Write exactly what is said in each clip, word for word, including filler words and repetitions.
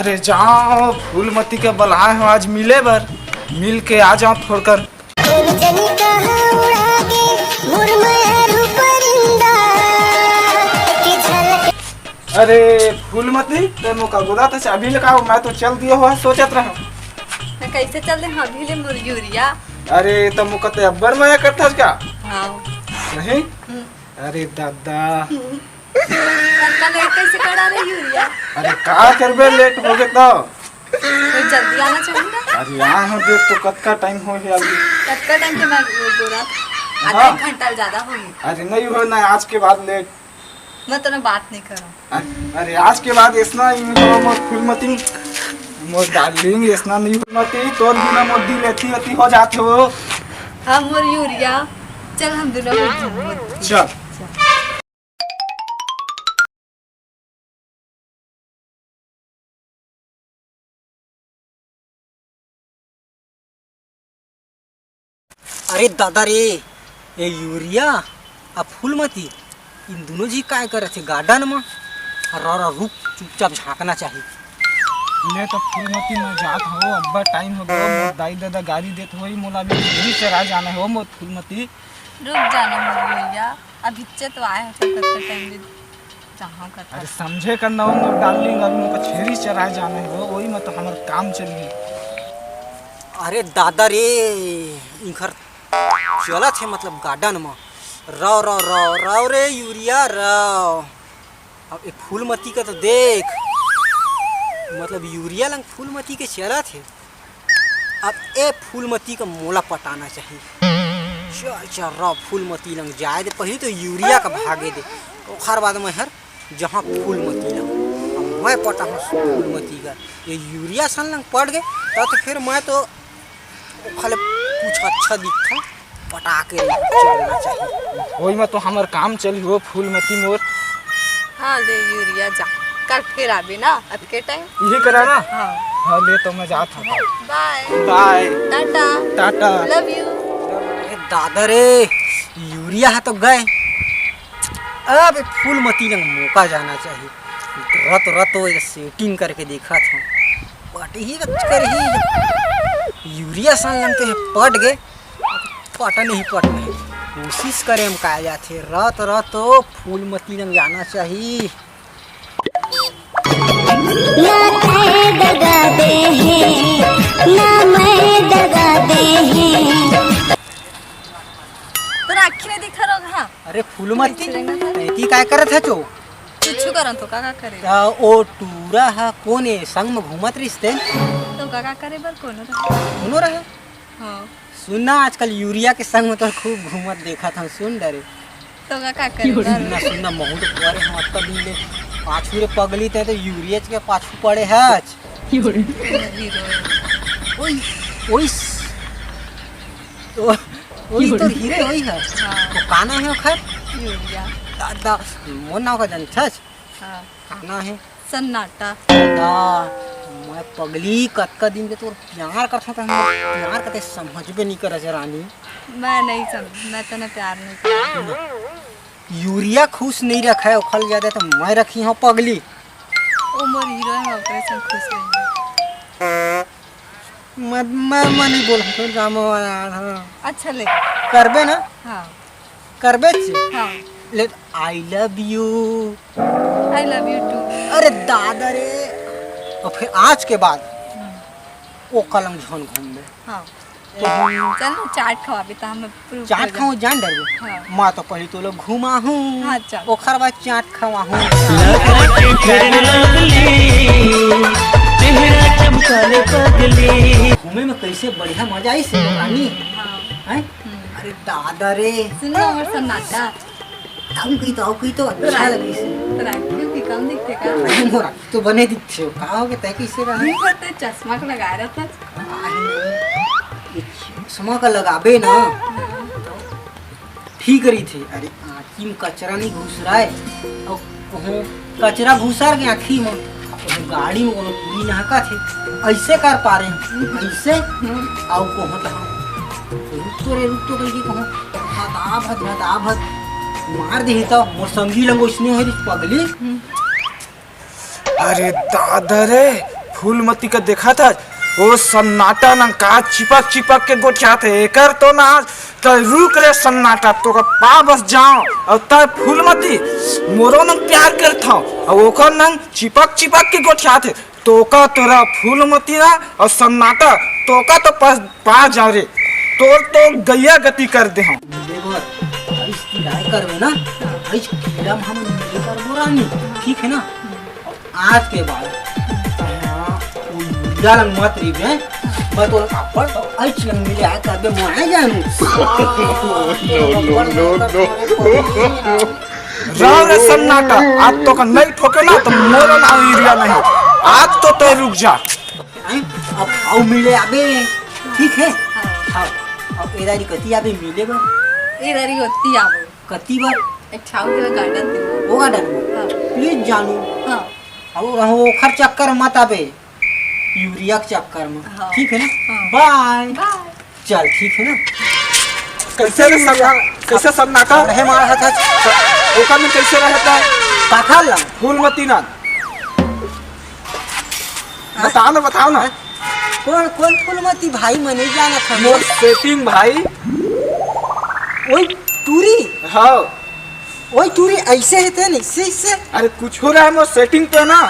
अरे जाओ, फूलमती के बलाए हो आज मिले बर, मिल के आ जाओ थोड़कर। अरे फूलमती, ते मोका गोदा त चाबी ले का, मैं तो चल दियो हो सोचत रहा। मैं कैसे चल दे अभी ले मोर यूरिया? अरे त मोका ते अब्बर मया करथस का? हाँ। नहीं? हम्म। अरे दादा। इतना लेट कैसे करा रे यूरिया? अरे का करबे, लेट हो गए तो। तो जल्दी आना चाहिए ना। अरे यहाँ हो देख तो कतका टाइम हो गया अभी। कतका टाइम के मैं वो बोला? आधा हाँ। एक घंटा ज्यादा हो गया। अरे नहीं हो ना, आज के बाद लेट। मैं तो ना बात नहीं करूँ। अरे आज के बाद ऐसना ही हो मोर फूलमती, मोर डार्लिंग, ऐसना नहीं हो मती, तोर बिना मोर दिल एथी एथी हो जात हो। हाँ मोर यूरिया, चल हम दोनों को घूमो। चल। अरे दादा रे, ये यूरिया आ फूलमती, इन दोनों जी काय करत हे गार्डन म? रा, रा, रुक, चुपचाप झांकना चाही। ले तो फूलमती, मैं जात हवं, अब्बड़ टाइम हो गयो, मोर दाई ददा गारी देत होई, मोला अभी छेरी चराए जाना हो मोर फूलमती। रुक जाना मोर भैया, अभी तो आए हो तो कतका टाइम ले जहाँ का था। अरे समझे कर ना हो मोर डार्लिंग, अभी मोर छेरी चराए जाना हो, वही में तो हमर काम चलही। अरे दादा रे, इनकर चलत हे मतलब गार्डन म, रव रव रव रव रे यूरिया रव। अब ए फूलमती का तो देख, मतलब यूरिया लंग फूलमती के चलत हे। अब ए फूलमती का मोला पटाना चाहिए। चल चल रव, फूलमती लंग जाए दे, पहले तो यूरिया का भागे दे, ओखर बाद मैं हर जहाँ फूलमती लंग। अब मैं पटाहूँ फूलमती का, ये यूरिया सन लंग पट गए, तब तो फिर मैं तो ओखले कुछ अच्छा दिखता, पटा के चलना चाहिए। ओई में तो हमर काम चली हो फूलमती मोर। हाँ ले यूरिया जा, कल फिर आबे ना अतके टाइम। यही करा ना? हाँ। हाँ ले तो मैं जात हूँ। बाय। बाय। टाटा। टाटा। लव यू। ए दादा रे, यूरिया ह तो गए, अब फूलमती लंग मोका जाना चाहिए। रत रत वो सेटिंग करके देखा था, पट ही बच कर ही यूरिया सन लंग तो हे पट गए, पट नहीं पट नहीं। कोशिश करे हम का जाथे, रत रत वो फूलमती लंग जाना चाहिए। ना तैं दगा दे हे, ना मैं दगा दे हे। तोरा आँखी में दिखा रहो, हाँ। अरे फूलमती, कुछ नहीं। तैं की काय करत है चो? कुछ करन तो का, का करे? आ, ओ टूरा हा कोन ए संग में घूमत रिश्ते? तो का, का करे बर कोनो रहे? कोनो रहे? हाँ। सुन ना, आजकल यूरिया के संग में तो खूब घूमत देखत हूँ, सुन डरे। तो का, का करे बर? सुन ना, सुन ना, महू तो पड़े हम अतका दिन ले पाछू रे पगली, तैं तो यूरिया के पाछू पड़े हच। हीरो। ओई, ओई। ओ, ओई तो हीरो होई है। हाँ। तो का नाम है ओखर? यूरिया। दादा, मोर नाम का जानथस? हाँ। का नाम है? सन्नाटा। दादा, मैं पगली कतका दिन के तोर प्यार करथों, त हमर प्यार कते समझबे नहीं करस रानी। मैं नहीं समझ, मैं तने प्यार नहीं करती। यूरिया खुश नहीं रखे, ओखल ज्यादा तो मैं रखी हूँ पगली। ओ मोर हीरो है, मैं ओकरे संग खुश रही। मैं, मैं, मैं नहीं बोल सकता, जामो वाला, हाँ। अच्छा ले। करबे ना? हाँ। करबे ची? हाँ। ले, I love you। I love you too। अरे दादा रे। और फिर आज के बाद हम्म। ओ कलम झोन घूम ले। हाँ। तो चल ना, चाट खवाबे त हम proof चाट कर खाओ, जान डरबे। हाँ। माँ तो पहले तो लोग घुमा हूँ। हाँ, चल। ओखर बाद चाट खवा हूँ। लगा के फेयर लवली, चेहरा चमकाले पगली। घूमे में कैसे बढ़िया मजा आई से रानी। हाँ। हैं? हम्म। अरे दादा रे। सुन ना, हमर सन्नाटा। आऊ कही तो, आऊ कही तो अच्छा लगी से। तोरा आँखी कम दिखते का? अरे मोरा तो बने दिखते हो। का हो गया, तय कैसे रहा? नहीं पता, चश्मा को लगा रहा था। अरे, ये चश्मा का लगाबे ना, तो ठीक रही थे। अरे, आँखी में कचरा नहीं घुस रहा है। और कहूँ कचरा घुसर के आँखी में, कहूँ गाड़ी में कोनो टूरी नहका थे, ऐसे कर पा रहे हैं, ऐसे। हम्म। आऊ कहूँ तो रुक तो रे, रुक तो करके कहूँ, भदा भद, भदा भद, मार दे तो मोर संगी लंगो इसने है पगली। हम्म। अरे दादा रे, फूलमती का देखत हस, ओ सन्नाटा नंग का चिपक चिपक के गोठियात हे। एकर तो ना, त रुक रे सन्नाटा, तोका पा बस जांव। अउ तैं फूलमती, मोरो नंग प्यार करथव, अउ ओकर नंग चिपक चिपक के गोठियात हे। तोका तोरा फूलमती ना अउ सन्नाटा, तोका तो पा, पा जांव रे, तोर तो गइया गति कर देहंव। देखो, अइस किराए करबे ना, अइस किरा म हमन मिले करबो रानी, ठीक हे ना? आज के बाद तहां कोई यूरिया लंग मत रहिबे। मैं तोला काबर तो अइच लंग मिले आय करबे, मैं जानू। No, no, no, no। Rao रे सन्नाटा, आज तोका नहीं ठोके ना तो मोरो नाम यूरिया नहीं। आज तो तैं रुक जा। हैं? अब अउ मिले आबे, ठीक हे? हाँ। अब एदारी कति आबे मिले बर? एदारी ओती आबे। कति बर? एक ठाउर के garden दे। वो garden में? हाँ। Please जानू। हाँ। अउ रहो, ओखर चक्कर मत आबे, यूरिया के चक्कर में। हाँ। ठीक हे ना? हाँ। Bye। Bye। चल, ठीक हे ना? कइसे रे सन्ना-, कइसे सन्नाटा? अरे मार हाथ, हाथ। ओकर में कइसे रहता? काखर ला? फूलमती ना। हाँ? बताव ना, बताव ना। कोन, कोन फूलमती भाई, मैं नहीं जानत हंव। मोर setting भाई। ओई टूरी? हाँ। ओई टूरी, अइसे हे तेन, अइसे, अइसे? अरे कुछू रहे, मोर setting तो ना।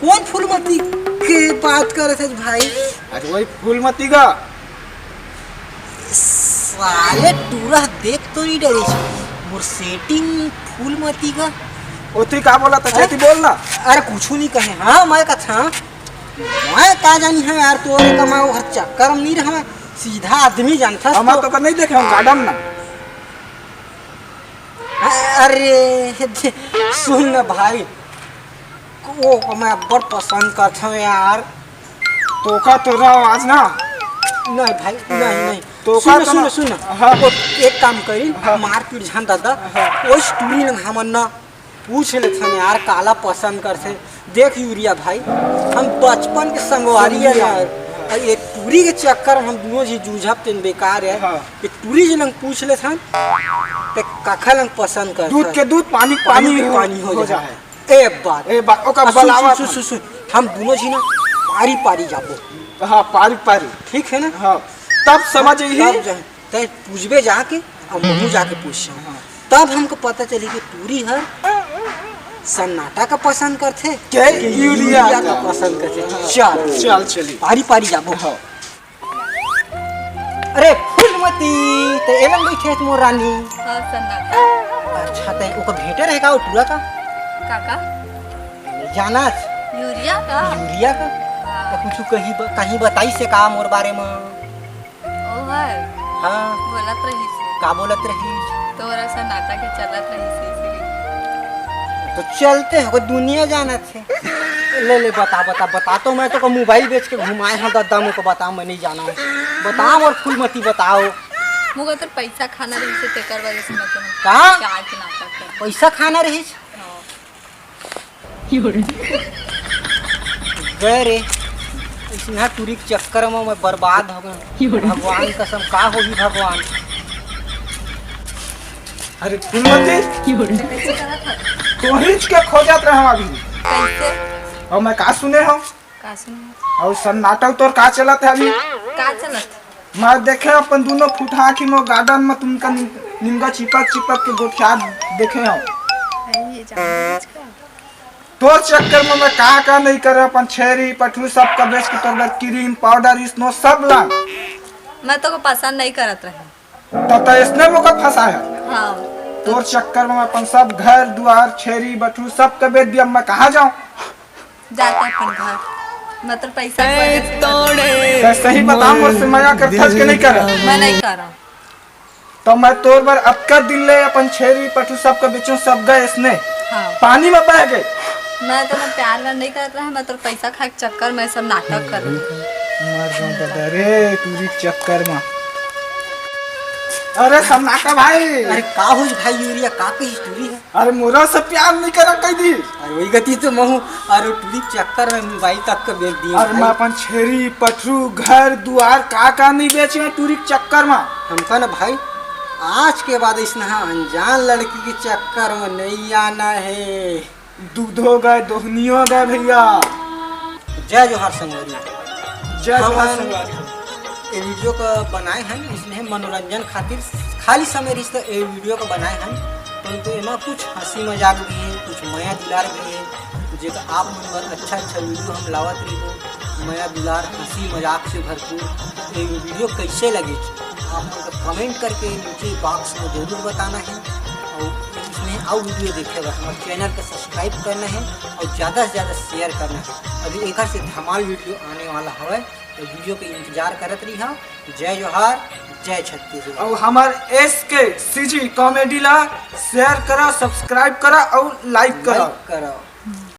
कोन फूलमती के बात करत हस भाई? अरे ओई फूलमती का। साले टूरा देख तो नहीं डरिस, मोर setting फूलमती का। ओ, तैं का बोलत हस? हैं? चेती बोल ना। अरे, कुछू नहीं कहेंव। हाँ, मैं कथंव, मैं का जानी हंव यार, तोरे कमाओ हर चक्कर में नहीं रहंव, सीधा आदमी जानथस हमर तो। तोका नहीं देखे हंव garden ना। अरे, सुन ना भाई, ओ, मैं अब्बड़ पसंद करथंव यार। तोका तोर आवाज ना। नहीं भाई, नहीं, नहीं। तोका सुन, तो सुन, ना। सुन। हाँ। ओ, एक काम करी, हाँ। मारपीट झन दादा। हाँ। ओइस टूरी लंग हमन ना पूछ लेथन यार, काला पसंद करथे। देख यूरिया भाई, हम बचपन के संगवारी हन यार। अउ ए टूरी के चक्कर में हम दूनों झी जूझब तेन बेकार हे। हाँ। ए टूरी जी लंग पूछ लेथन, ते काखर लंग पसंद करथे। दूध के दूध, पानी के पानी पानी हो जाए। ए बात। ए बात, ओकर आ, सुन, बलावा सुन, था। सुन, सुन, सुन, हम दूनों झी ना पारी पारी जाबो। हाँ, पारी पारी। ठीक हे ना? हाँ, तब समझ तब, ही। तब जा, तैं पूछबे जाके, अउ महूँ जाके पूछहूँ। हाँ। तब हमको पता चली कि टूरी हर सन्नाटा का पसंद करथे के कि यूरिया यूरिया का का। पसंद करथे। हाँ। चल, चल, चली। पारी पारी जाबो। हाँ। अरे फूलमती, तैं एमन बइठे हस मोर रानी। हाँ, सन्नाटा। अच्छा, तैं ओकर भेंटे रहे का, ओ टूरा का? काका? जानस? यूरिया का? यूरिया का? हाँ। त कुछू कहीं ब-, कहीं बताइस हे का मोर बारे म? ओ हर? हाँ। बोलत रहिस हे। का बोलत रहिस? तोर सन्नाटा के चलत रहिस हे, इसीलिए। त चलत हे, दुनिया जानत हे। ले, ले, बता, बता, बता। तो मैं तोका मोबाइल बेच के घुमाए हंव, दद्दा, मोको बता, मैं नहीं जानंव। बता मोर फूलमती, बताव। मोका तो पैसा खाना रहिस हे, तेकर वजह से मैं तो का? क्या के नाटक कर। पैसा खाना रहिस? हाँ। गए रे, अइसना टूरी के चक्कर में मैं बर्बाद हो गेंव। भगवान कसम, का होही भगवान। अरे फूलमती, तोहिच के खोजत रहेंव अभी। कइसे? अउ मैं का सुने हंव? का सुने हंव? अउ सन्नाटा तोर का चलत हे अभी? का चलत? मैं देखे अपन दूनों फूटहा आँखी में garden में तुमका निम-, निमगा चिपक चिपक के गोठियात देखे हंव। अरे, ये जान बूझ के। तोर चक्कर में मैं का का नहीं करेंव, अपन छेरी पठरू सब का बेच के तोर बर cream, powder, snow सब लांव। मैं तोका पसंद नहीं करत रहेंव। त तैं अइसने मोका फंसाए हस। हाँ। तोर चक्कर में अपन सब घर दुआर, छेरी बठरू सब का बेच दिएंव, अब मैं कहाँ जांव? जा तैं अपन घर। मैं तोर पैसा के वजह से तैं सही बता, मोर से मया करथस के नहीं करस? मैं नहीं करंव। त मैं तोर बर अतका दिन ले अपन छेरी पठरू सब का बेचेंव, सब गए अइसने। हाँ। पानी में बह गए। मैं तोर प्यार व्यार नहीं करत रहेंव, मैं तोर पैसा खाए के चक्कर में सब नाटक कर रहे। मर जाऊं दादा रे, टूरी के चक्कर में। अरे सन्नाटा भाई। अरे का होइस भाई यूरिया, का कहिस टूरी हे? अरे मोर से प्यार नहीं करस कहि दिस। अरे वही गति तो महूँ, अरे टूरी के चक्कर में मोबाइल तक का बेच दिएंव अरे भाई। मैं अपन छेरी, पठरू, घर, दुआर, का का नहीं बेचेंव टूरी के चक्कर में। हमका ना भाई, आज के बाद अइसना अनजान लड़की के चक्कर में नहीं आना हे। दूधो गए, दोहनियो गए भैया। जय जोहार संगवारी। जय जोहार हमन संगवारी। ये वीडियो का बनाए हन इसने मनोरंजन खातिर, खाली समय रिहिस त ये वीडियो का बनाए हन, परंतु एमा कुछ हंसी मजाक भी है, कुछ मया दुलार भी है, जेकर आप मन बर अच्छा अच्छा वीडियो हम लावत रहिबो, मया दुलार हंसी मजाक से भरपूर। ये वीडियो कैसे लगे आप मन का कमेंट करके नीचे बॉक्स में जरूर बताना है, और इसमें और वीडियो देखे बर हमारे चैनल का सब्सक्राइब करना है और ज़्यादा से ज़्यादा शेयर करना है। अभी एक से धमाल वीडियो आने वाला हवे, तो वीडियो के इंतजार करत रहिहा। जय जोहार, जय छत्तीसगढ़। और हमार एस के सीजी कॉमेडी ला शेयर करा, सब्सक्राइब करा और लाइक करा। लाइक करो।